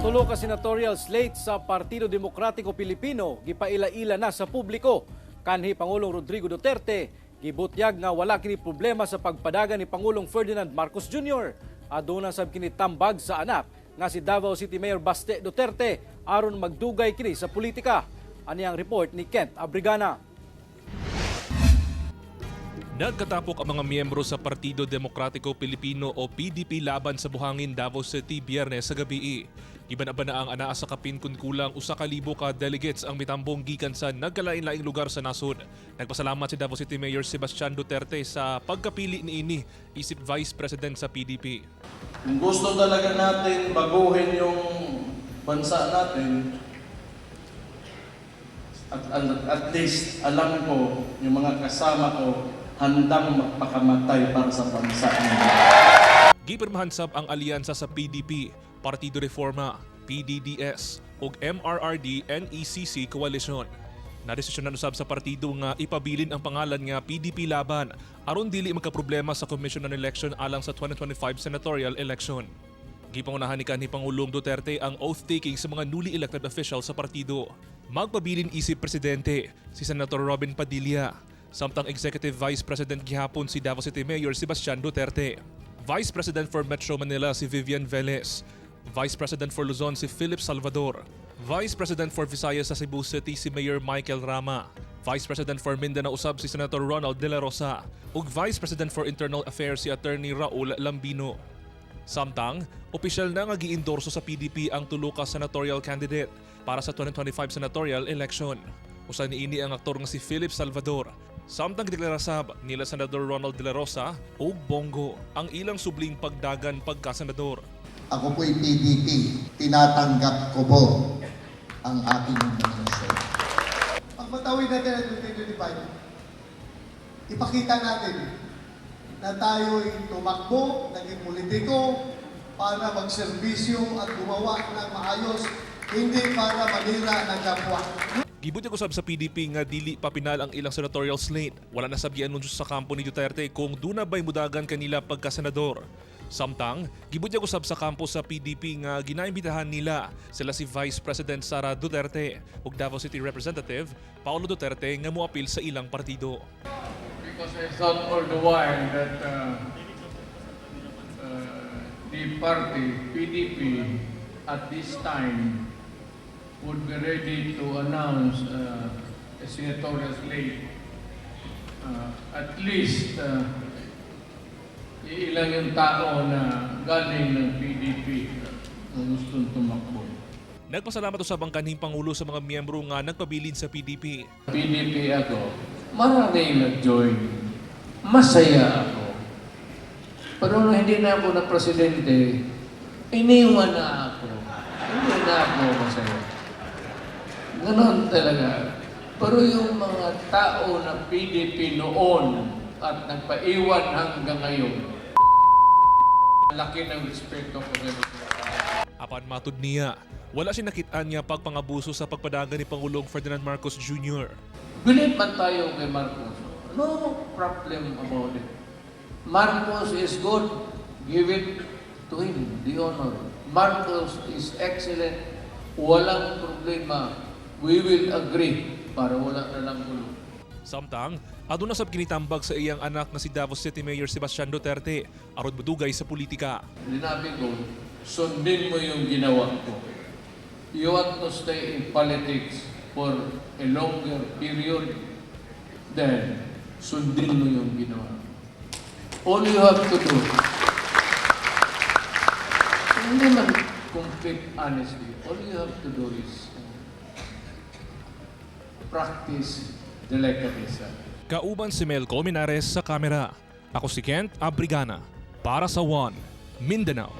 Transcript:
Tulo ka senatorial slate sa Partido Demokratiko Pilipino gipaila-ila na sa publiko. Kanhi Pangulong Rodrigo Duterte gibutyag nga wala kini problema sa pagpadagan ni Pangulong Ferdinand Marcos Jr. Aduna sab kini tambag sa anak nga si Davao City Mayor Baste Duterte aron magdugay kini sa politika. Ani ang report ni Kent Abrigana. Nagkatapok ang mga miyembro sa Partido Demokratiko Pilipino o PDP Laban sa Buhangin, Davao City, Biyernes sa gabi. Giban-aba na ang anaa sa kapin kun kulang 1,000 ka delegates ang mitambong gikan sa nagkalain-laing lugar sa nasod. Nagpasalamat si Davao City Mayor Sebastian Duterte sa pagkapili niini isip Vice President sa PDP. Kung gusto talaga natin baguhin yung bansa natin, at least alam ko, yung mga kasama ko, handang magpakamatay para sa bansa nila. Gipirmahan sab ang alyansa sa PDP, Partido Reforma, PDDS ug MRRD NECC coalition. Nadesisyonan usab sa partido nga ipabilin ang pangalan nga PDP Laban aron dili magkaproblema sa Commission on Election alang sa 2025 senatorial election. Gipangunahan ni kanhi Pangulong Duterte ang oath-taking sa mga newly elected officials sa partido. Magpabilin isip presidente si Senator Robin Padilla. Samtang Executive Vice President gihapon si Davao City Mayor Sebastian Duterte. Vice President for Metro Manila si Vivian Velez. Vice President for Luzon si Philip Salvador. Vice President for Visayas sa Cebu City si Mayor Michael Rama. Vice President for Mindanao usab si Senator Ronald De La Rosa. Ug Vice President for Internal Affairs si Attorney Raul Lambino. Samtang, opisyal na nga giendorso sa PDP ang tulo ka senatorial candidate para sa 2025 senatorial election. Usa niini ang aktor nga si Philip Salvador. Samtang gideklara sab nila Senador Ronald De La Rosa ug Bong Go ang ilang subling pagdagan pagkasenador. Ako po'y PDP. Tinatanggap ko po ang aking nominasyon. Pag matawid natin ang 2025, ipakita natin na tayo'y tumakbo, naging politiko, para magserbisyo at gumawa ng maayos, hindi para manira ng kapwa. Gibutyag usab sa PDP nga dili pa pinal ang ilang senatorial slate. Wala na sab gianunsyo sa kampo ni Duterte kung duna ba'y mudagan kanila pagkasenador. Samtang, gibutyag usab sa kampo sa PDP nga ginaimbitahan nila sila si Vice President Sara Duterte ug Davao City Representative Paolo Duterte nga moapil sa ilang partido. Because I thought all the while that the party, PDP, at this time would be ready to announce a senatorial slate. At least, iilang yung tao na galing ng PDP na gustong tumakbo. Nagpasalamat usab ang kanhing pangulo sa mga miyembro nga nagpabilin sa PDP. PDP ako, maraming nag-join. Masaya ako. Pero nung hindi na ako na presidente, iniwan na ako. Hindi na ako masaya. Ganon talaga. Pero yung mga tao na PDP noon at nagpaiwan hanggang ngayon, laki ng respeto ko sa Apan matud niya, wala siya nakitaan nga pagpangabuso sa pagpadagan ni Pangulong Ferdinand Marcos Jr. Believe man tayo kay Marcos. No problem about it. Marcos is good. Give it to him, the honor. Marcos is excellent. Walang problema. We will agree para wala na lang gulo. Samtang, aduna sab kinitambag sa iyang anak nga si Davao City Mayor Sebastian Duterte aron modugay sa politika. Sinabi ko, sundin mo yung ginawa ko. You want to stay in politics for a longer period, then sundin mo yung ginawa. All you have to do, hindi man complete honesty, all you have to do is practice delicadeza. Kauban si Mel Colmenares sa kamera. Ako si Kent Abrigana para sa One Mindanao.